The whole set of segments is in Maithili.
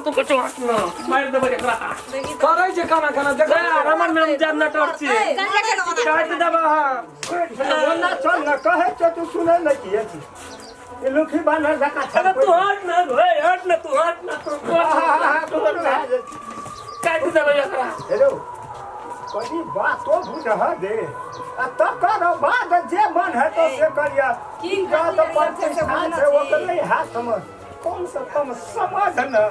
तू कटो हट ना मार देबै एकरा। करै छै खाना खाना देख। हमर नाम जान ना टोर छी। काट देबा हां। ओना चल न कहै छ तू सुनै नै किए छी ई लुखी बान्हल जकाँ छै। अरे तू हट ना रे, हट ना तू, हट ना तू। काट देबै एकरा। हेलो, कनी बातो बुझह दे आ तकर बाद जे मन हेतौ से करिया। की का तऽ प्रतिष्ठा छै छी? ओकरे हाथमे, कम से कम समझ न।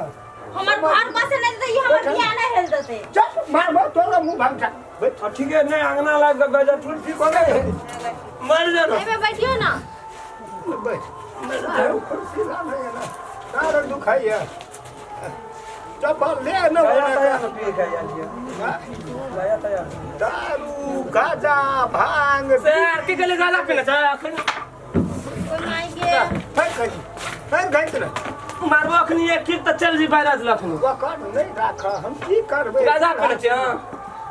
हमर घर बसे नहीं देते, हमर बियाह नहीं हेल देते। चल मारबो तोरा मुँह भंगठा बैठ। ठीक है, नहीं अंगना लाइव के गजर ठीक हो गए। मर जा ना। एमे बैठियो ना। बैठ, कुर्सी ला नहीं ना, तार दुखाइया चप्पल ले न। तैयार तैयार न पिए के आयल छियै। तैयार तैयार। दारू गाजा भांग। से आर की गेले गाजा पीने छै अखन? कोई माई के फेर कही फेर घैत ने। मारबो अखनी एक ठीक तऽ चल जी बाहर लखनी। ओकर नहि राख, हम की करबै? गाजा पीने छै हां,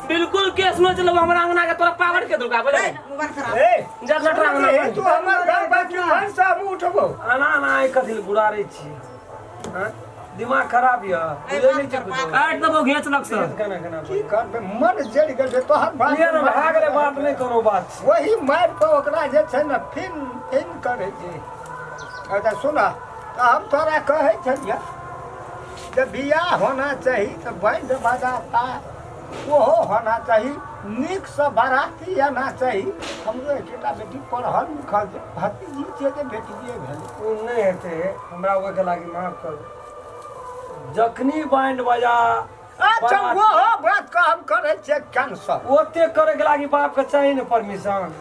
बिल्कुल केस न चलबो हमरा अंगना के। तोरा पावर के दुर्गा बोले। मोबाइल खराब। ए जा नटरा अंगना। ए, तू हमर घर बाकी घर से हम उठबो। आना आना, आइ कथी लए गुड़ारै छी? हाँ? दिमाग खराब यऽ, बुझै नहि छै कुछो। काट देबो घेच लग से। केना केना की करबै, मन जरि गेल छै तोहर बात। लिअ ने, भए गेलै बात, नहि कोनो बात छै। वही मारि कऽ ओकरा जे छै ने फिन फिन करै छै। अच्छा सुन, तऽ हम तोरा कहै छलियै जे बियाह होना चाही तऽ बैंड बाजा ता ओहो होना चाही, नीकसँ बाराती आना चाही। हमरो एकेटा बेटी पढ़ल लिखल छै, भतीजी छै जे बेटिए भेलै। ओ नहि हेतै, हमरा ओहिके लागि माफ करू। जखनी बैंड बजा अच्छा, ओहो बात के हम करै छियै कैंसल। ओते करैके लागि बापके चाही ने परमिशन,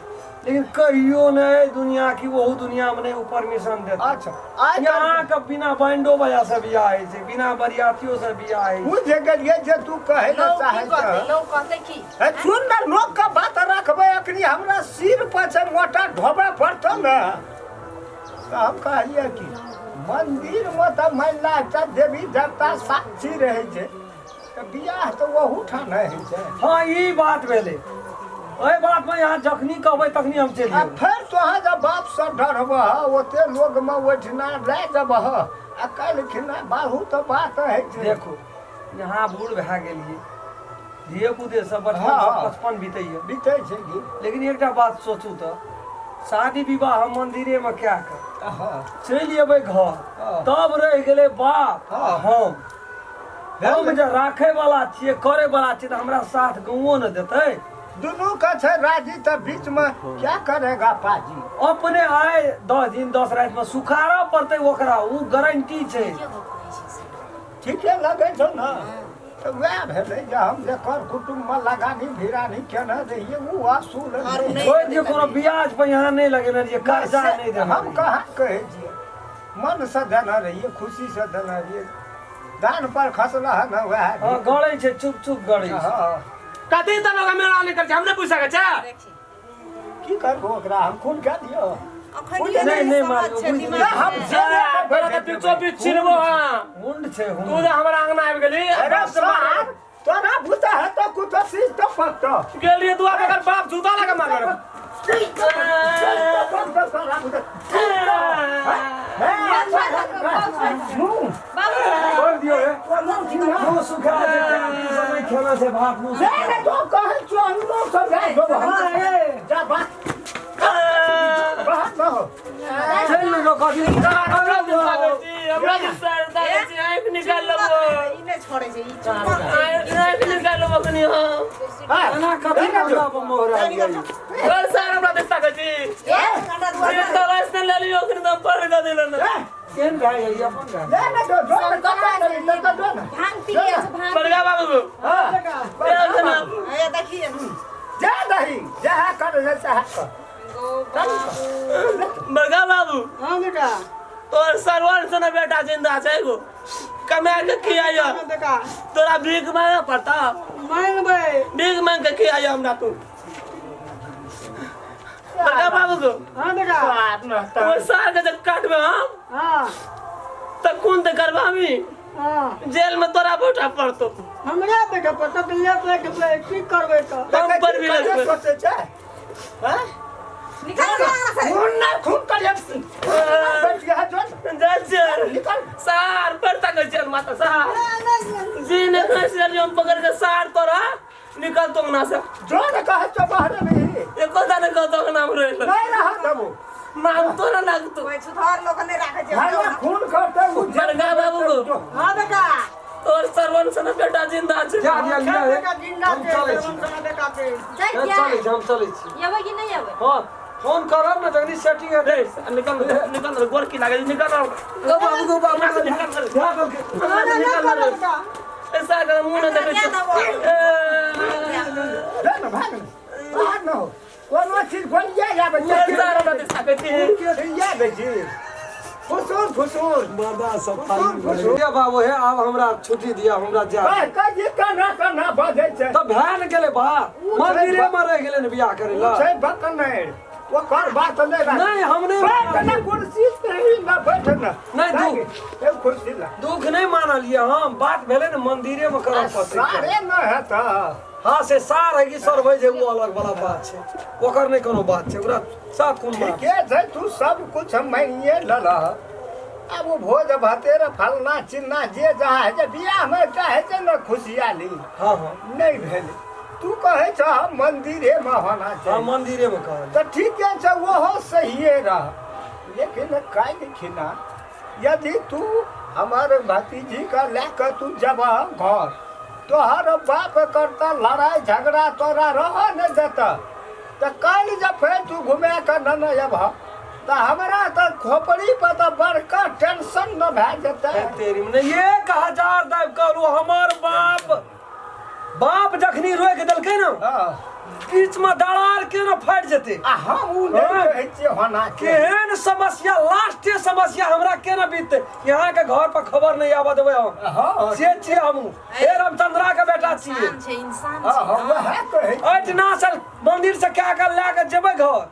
लेकिन कहियो नहि दुनिया की ओहू दुनियामे नहि ओ परमिशन देत। अच्छा आइ अहाँके बिना बैंडो बजा से बियाह होइ छै, बिना बरियातियो से बियाह होइ छै। बुझि गेलियै जे तू कहै लए लोग चाहै की कहतै? छह। लोग कहतै की? हे सुन ने, लोक के बात रखबै, अखनी हमरा सिर पर छै मोटा ढोबे पड़तौ ने। तऽ हम कहलियै कि मंदिर मे तऽ मानि ला एकटा देवी देवता साक्षी रहै छै, तऽ बियाह तऽ ओहू ठाम नहि होइ छै। हँ, ई बात भेलै। ओहि बातमे अहाँ जखनी कहबै तखनी हम चलि आ जेबै। फेर तोहाँ जब बापसँ डरबह, ओते लोगमे ओहिठिना लए जेबह आ काल्हि खिना बाहू तऽ बात होइ छै। देखू, यहाँ बूढ़ भए गेलियै, धिये पुते सब बचपन सब 55 बीतैया। बीतै छै की। लेकिन एकटा बात सोचू तऽ शादी विवाह हम मंदिरेमे कए कऽ चलि एबै घर, तब रहि गेलै बाप। हम जे राखै वाला छियै, करै वाला छियै, तऽ हमरा साथ गाँवो ने देतै। दुनू के छै राजी तऽ बीच में क्या करेगा पाजी? अपने आइ 10 दिन 10 रातिमे सुखारऽ पड़तै ओकरा, ओ गारंटी छै। ठीके लगै छौ ने? तऽ वएह भेलै जे हम जे कर कुटुम्बमे लगानी भिरानी केने रहियै ओ असूल आर नहि। नहि। छोड़ि दियौ, कोनो ब्याज पर यहाँ नहि लगेने रहियै, कर्जा से नहि देने हम रहियै। कहाँ कहै छियै, मनसँ देने रहियै, खुशीसँ देने रहियै, दान पर खसल हन वएह। हँ, गड़ै छै, चुप चुप गड़ै छै। हँ। कथी तब ओकरा मेला नहि करै छै, हम नहि पूछि सकै छै। देखी। की करबो ओकरा, हम खून कए दियौ? अखन नहि, नहि मारियौ, छै बुझि दिमाग गेलियै। हम मे। जे- तोरा तऽ बीचो बीच छिनबो। हँ। मुंड छै। तू हुंड जे हमरा अंगना आबि गेली। अरे सार, तोरा बुता है तो कुछ चीज तो पकड़ो। गेलियै दुआ बगर बाप जूता लगा मारल। बाबू। छोड़ि दियौ हे, मुँह सुखा छै, तें दिनसँ नहि खेना छै भात, मुँह सुखा जा बात बात न हो। चलि ने जो कथी। हमरा जे सर दादा छी, आँखि निकाल लेबो। ई नहि छोड़ै छै, ई चुम्बक छै। आँखि निकाल लेबो कनी हम। एना कथी हमरा पर मोहरा गेल? चल सर, हमरा दिस ताकै छी। एक घंटा दुआर से पर। तलाश ने लेलियो, अखन दम पर दऽ देलो ने। केहन भए गेल ई अपन भए गेल? भांग पी के छै भांग। बड़का बाबू। चल ना। ए देखिए। जा दही जहाँ कर ले चाह कर। गो बाबू। बड़का बाबू। हाँ बेटा। तोर सरवन से बेटा जिंदा छै एगो, कमा के खियाइयो। हाँ बेटा। तोरा भीख मांगे पड़ता? मांगबै। भीख मांग के खियाइयो हमरा तू। बड़का बाबू को। हाँ बेटा। वो सार के जब काटबे हम तऽ कोन तऽ करबाबी? हाँ। जेल में तोरा बैठा पड़तो। हमरा बेटा पता तऽ लेट लेट की करबै तऽ? हम पर भी लगबै। सोचै छै हैं? निकाल अंगना से। खून ना खून करिए बैठ गया जो। जाइ छियै। निकल। सार पर तक छियै माता। सार जी ने कैसे हम पकड़ के सार तोरा निकल तो ना से जो ने कहे तो बाहर नहीं एको दाने कह तो नाम रहे नहीं रहा तब मांगतो ना लागतो कोई सुधार लोग नहीं राखे छै घर में खून करते उ बड़का बाबू को हां बेटा तोर सरवन सन बेटा जिंदा छै जा दिया लिया हे। बेटा जिंदा हम छै चलै छी सरवन सन बेटा छै जाइ ए, छियै चलै छी हम चलै छी एबै कि नहि एबै हाँ फोन करब ने जखनी सेटिंग हेतै रे निकल निकल गोर की लागे निकल गो बाबू गो बाबू निकल निकल जा देलकै। निकल बेटा ऐसा कर मुंह न देखै छै ले ना भाग ना बाहर न हो कोनो चीज गोलिया जाबै छै ऐसा न दे सकै छी गोलिया दै छी फुसूर फुसूर मर्दा सब फुसूर फुसूर ये बाबू हे आब हमरा छुट्टी दिया हमरा जा कह कह जे कना कना बजै छै तऽ भए ने गेलै बा मंदिरे मे रहि गेलै ने बियाह करै ओ लए छै बकनेर ओकर बात नहि राख नहि हम नहि बैठ ना कुर्सी पे ही ना बैठ ना नहि, दू। एक कुर्सी ला दुख नहि मानलियै हम बात भेलै ने मंदिरे मे करऽ पड़तै सारे न हेतऽ हाँ से सार है कि सरबै छै ओ अलग वाला बात छै ओकर नहि कोनो बात छै ओकरा साथ कोन बात ठीके छै तू सब कुछ मानिए लेलह आब ओ भोज भाते रे फलना चिलना जे जहाँ होइ छै बियाहमे एकटा होइ छै ने खुशियाली हाँ हाँ नहि भेलै तू कहै छह मंदिरेमे होना हाँ चाही मंदिरे मे कहल तऽ ठीके छै ओहो सहिए रह लेकिन काल्हि खिना यदि तू हमर भतीजीके लए कऽ तू जेबह घर तोहर बाप करता लड़ाइ झगड़ा तोरा रहऽ नहि देतह तऽ काल्हि जब फेर तू घुमा कऽ नेने अयबह तऽ हमरा तऽ खोपड़ी पर तऽ बड़का टेंशन न भए जेतै तेरी में 1000 दाबि कहलू हमर बाप बाप जखनी रोकि देलकै ने हँ बीच में दरार के ने फाटि जेतै आ हम उ नहि हँ। कहै छियै होना के केहन समस्या लास्टे समस्या हमरा केना बीतते यहाँ के घर पर खबर नहीं आबऽ देबै हम हँ से छियै हमहूँ हे रामचंद्रा के बेटा छियै इंसान छै इंसान हँ छै हँ वएह कहै छियै। एहिठिना से मंदिर से कए के लए के जेबै घर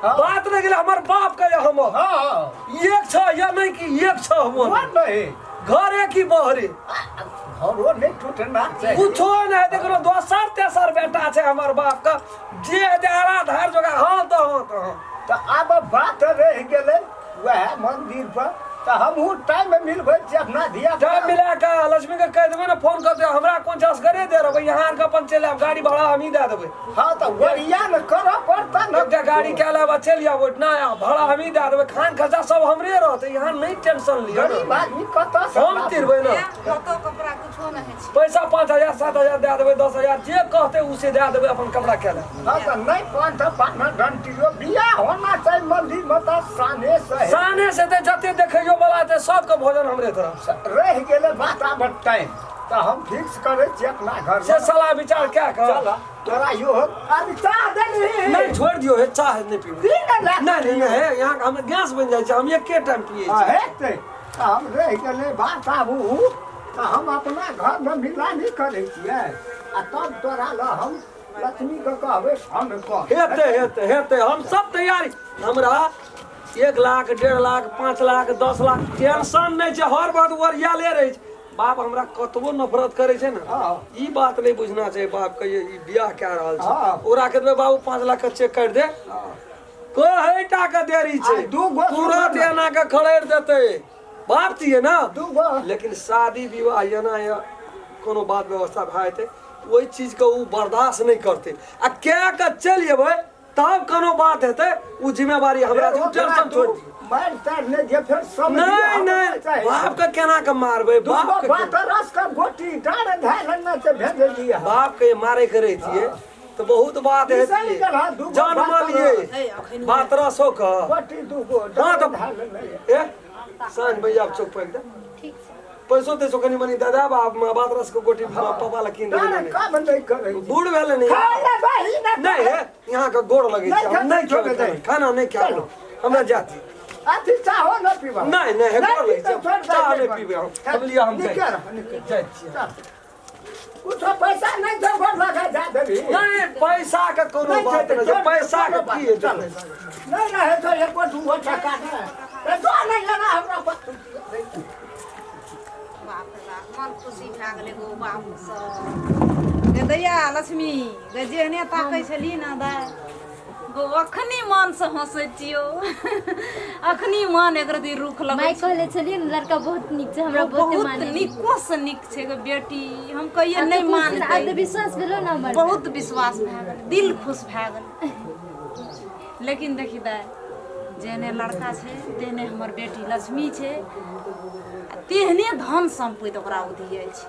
हँ। बात नहि गेलै हमर बाप के हमर हँ एक छ या नहि कि एक छ हमर कोन नहीं घर एक ही बहरे घरो नहि टूटना चाही कुछो नहि हेतै कोनो दोसर तेसर बेटा छै हमर बाप के जे हेतै आरा धार जोगा हँ तऽ हँ तऽ हँ तऽ आब बात रहि गेलै वएह मंदिर पर तऽ हमहूँ टाइम मिलबै छियै अपना धिया टाइम मिला कऽ लक्ष्मी के कहि देबै ने फोन कर देबै हमरा कोन छै असगरे दे रहबै यहाँ आरके अपन चलि आयब गाड़ी भाड़ा हमही दए देबै हँ तऽ ओरिया ने करऽ पड़तै ने एकटा गाड़ी कए लेब आ चलि आयब ओहिठिना आ भाड़ा हमही दए देबै खान खर्चा सब हमरे रहतै यहाँ नहि टेंशन लिअ ने। गरीब आदमी कतऽ से हम तिरबै ने कतौ कपड़ा कुछो नहि होइ छै पैसा 5000 7000 दए देबै 10000 जे कहतै उ से दए देबै अपन कपड़ा कए लेब हँ तऽ नहि पाँच तऽ पाँच घंटियो बियाह होना चाही मंदिर मे तऽ शाने से हेतै। शाने से तऽ जते देखैयो वाला हेतै सबके भोजन हमरे तरफ से रहि गेलै बात आब टाइम तऽ हम फिक्स करै छियै अपना घर से सलाह विचार कए कऽ चल तोरा यो अभी चाह देली नहि छोड़ि दियौ हे चाह नहि पीबै पी ने ले नहि नहि नहि हे यहाँ हम गैस बनि जाइ छै हम एके टाइम पियै हँ, छी हेतै तऽ हम रहि गेलै बात आबू तऽ हम अपना घरमे मिलानी करै छियै आ तब तोरा लए हम लक्ष्मीके कहबै फोन कर हेतै हेतै हेतै हम सब तैयारी हमरा 1 लाख 1.5 लाख 5 लाख 10 लाख टेंशन नहि छै हर बात ओरियाले रहै छै बाप हमरा कतबो नफरत करै छै ने हँ। ई बात नहि बुझना छै बाप के ई बियाह कए रहल छै हँ। ओकरा कह देबै बाबू 5 लाख के चेक काटि दे कहै टा के देरी छै आ, दू गो तुरंत एना के खड़ेर देतै बाप छियै ने दू गो लेकिन शादी विवाह एना या कोनो बात व्यवस्था भए जेतै ओहि चीजके ओ बर्दाश्त नहि करतै आ कए के चलि जेबै तब कोनो बात हेतै ओ जिम्मेवारी हमरा छै, ओ टेंशन छोड़ि दियौ मारि तारि नहि जे फेर सब नहि नहि बाप के केना के मारबै बाप के बात रस के गोटी डाँड़ धए लेने छै भेजलियै हँ। बाप के मारे के रहितियै तऽ बहुत बात बिसरि हेतियै गेल हँ, दू गो जनमलियै बात बात रसो के गोटी दू गो हँ डाँड़ तऽ धए लेने यऽ। ए साँझ भैया चौक पर दे ठीक छै पैसो तैसो कनि मनि दऽ देब आ बात रस के गोटी पापा ला कीन देबै डाँड़ ने। काम नहि करै छै। बूढ़ भेलै ने खाय ले दही ने नहीं है यहाँ के गोड़ लगे नहीं छै हम खाना नहीं छोड़े खेबै दही। खाना नहीं खाना हमरा जाति अथी चाहो न पीबा नहीं नहीं है गोड़ लगे पीतै, छै छोड़ दे, चाह नहीं नहीं पीबै हम हम लिया हम निके जाइ रह, निके। जाइ छियै चल। कुछो पैसा नहीं छौ घर लगा जा देबही नहीं पैसा के कोनो नहीं छै बात तऽ नहीं छै छोड़ दे, पैसा के कोनो बात की हेतै चल। नहीं रहे तो एको दूगो टका नहि तऽ जो नहीं लेना हमरा पास बाप रे बाप मन खुशी भए गेलै गो बापसँ गे दैया लक्ष्मी गे जेहने ताकै छली ने दाइ गो अखनी मन से हंसै छियो, अखनी मन एक रति रुख लगै माय कहले छलियै ने लड़का बहुत नीक छै, हमरा बहुत बहुत माने नीको से नीक छै गो बेटी, हम कहिए आब तऽ नहि खुश ने, आब मानतै। तऽ विश्वास भेलो ने हमर। बहुत विश्वास भए गेल, दिल खुश भए गेल। लेकिन देखी दाइ, जेहने लड़का छै तेहने हमर बेटी लक्ष्मी छै, आ तेहने धन सम्पत्ति ओकरा ओ दियै छै।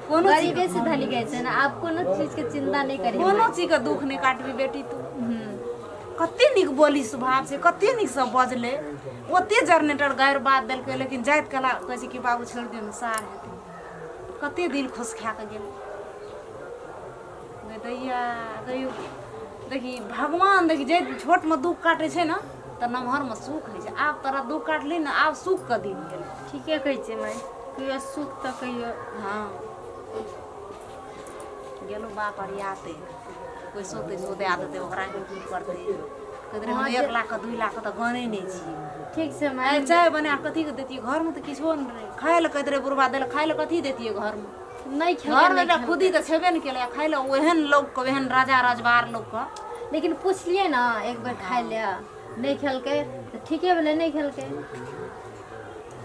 कोनो चीज गरीबे से धनी गए छै ने, आब कोनो चीज के चिंता नहीं करी, कोनो चीज के दुख नहि काटबी बेटी तू। कते नीक बोली स्वभाव छै, कते नीक सब बजलै, ओते जनरेटर गारि बात देलकै, लेकिन जाइत कला कहै छै कि बाबू छोड़ि दियौ ने, सार हेतै। कते दिल खुश खा कऽ गेलै दैया। दैयो देखी भगवान, देखी जे छोटमे दुख काटै छै ने तऽ नमहरमे सुख होइ छै। आब तोरा दुख काटली ने, आब सुखके दिन गेलै। ठीके कहै छै माय, कहियो सुख तऽ कहियो। हँ गेलहुँ बाप अरियाते, पैसो तैसो दए देतै ओकरा, की करतै? कहैत रहै हम 1 लाखके 2 लाखके तऽ गनै नहि छियै। ठीक छै माय। आइ चाय बना कऽ कथीके दैतियै? घरमे तऽ किछो नहि रहै खाय लए। कहैत रहै बुढ़बा दै लए, खाय लए कथी दैतियै घरमे? नहि खेलकै, घरमे नहि एकटा खुदी तऽ छेबे ने केलै खाय लए ओहन लोकके, ओहन राजा रजवार लोकके। लेकिन पुछलियै ने एक बेर खाय लए, नहि खेलकै तऽ ठीके भेलै, नहि खेलकै।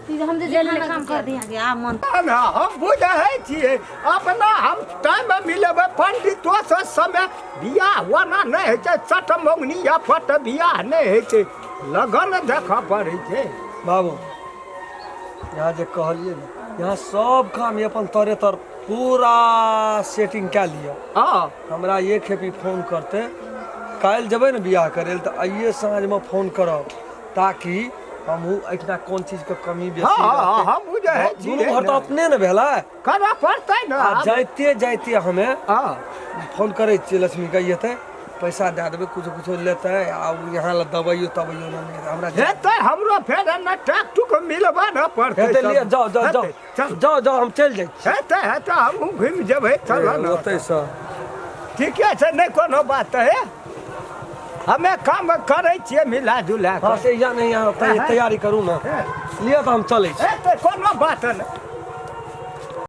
ई हम जे ले ले खाना काम कर दिया गे, आब मन ना, हम बुझै छियै अपना, हम टाइम मिलेबै पंडितो से समय। बियाह ओना नहि होइ छै चट मौगनी या फट, बियाह नहि होइ छै, लगन देखऽ पड़ै छै। बाबू, यहाँ जे कहलियै ने, यहाँ सब काम अपन तरे तर पूरा सेटिंग कए लिअ। हमरा एक खेपी फोन करते, काल्हि जेबै ने बियाह करै लए तऽ आइए साँझमे फोन करब, ताकि हमहूँ एहिठिना कोन चीजके कमी बेसी हँ, रहतै। हम बुझै दुनू छियै घर तऽ ने। अपने ने भेलै। करऽ पड़तै ने। आ जाइते जाइते हमे फोन करै छियै लक्ष्मीके, एतै पैसा दए देबै, कुछो कुछो लेतै आ ओ यहाँ लए दबाइयो तबाइयो नहि हमरा हेतै। हमरो फेर एने टाक टुक मिलबऽ ने पड़तै। हेतै, लिअ, जाउ जाउ जाउ। हेतै, चल। जाउ जाउ, हम चलि जाइ छी। हेतै हेतै, हमहूँ घुमि जेबै, चल ने। ओतैसँ ठीके छै, नहि कोनो बात है, हमे काम करै छियै मिला जुला हँ कऽ। से यहाँ नहि, यहाँ तैयारी करू ने। लिअ तऽ हम चलै छी। हेतै, कोनो बात नहि।